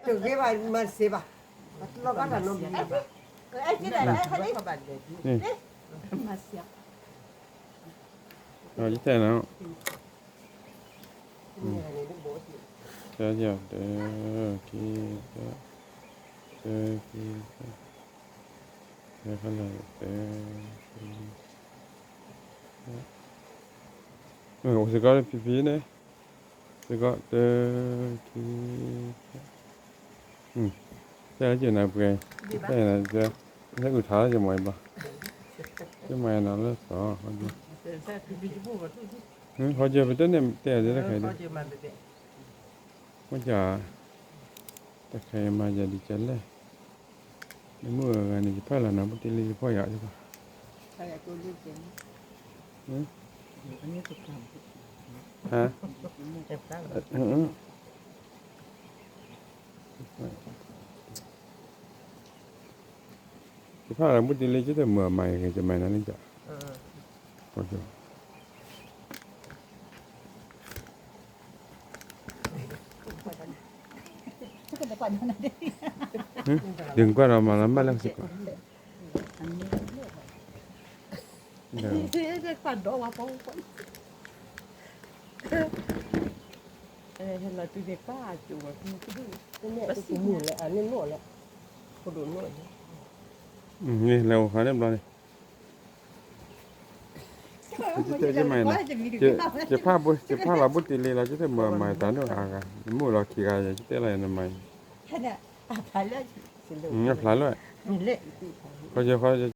တဂ့ၤဘၣ်မၤစ့ဘၣ်, အတလီၤဘၣ်တၢ်နီတမံၤဘၣ်, တၢ ခံ တၢ ခံ တၢ တၢ ခံ အိၣ်စ့ၢ်ကီးဖံဖံန့ၣ်, စ့ၢ်ကီး တၢ ခံ တၢ တၢ်က့ၤနၤပှဲၤ, တၢ်နၤ, ဟဲအုၣ်ထါလၢယမၤအံၤဘၣ်, ယမၤအံၤနၤလၢစီၤ, ဟီယပတဲန့ၣ်တဲယၤတခါအံၤ, ဟီယ, တၢ်ခါအံၤမၤယၤဒ်ကလဲၣ်, နမုၣ်အဂၤန့ၣ် ယဖးလီၤနၤ ဘုတ့လံယဖီၣ်ယၤ, ဟါ ယဖးလီၤဘုတ့လံ ကတၢၢ်မုာ်အမၤဂ့ၤ ကမၤနၤန့ၣ်က, ဒုးကွၢ်ဒီးမၤလီၤမၢ်လၢစ့ၢ်ကီး, လဲၤအိၣ်ခါန့ၣ်ဘျီန့ၣ်, ယဖးလီၤဘုတ့လံလီၤ ကတၢၢ်မုာ်အမၤတၢ်ဒိၣ်အါဂၤ နမုၣ်လီၤခံဂၤယၤ ကတဲလီၤယၤနမၤအံၤ, ဖျါလၢ, ဃီယဲဃီ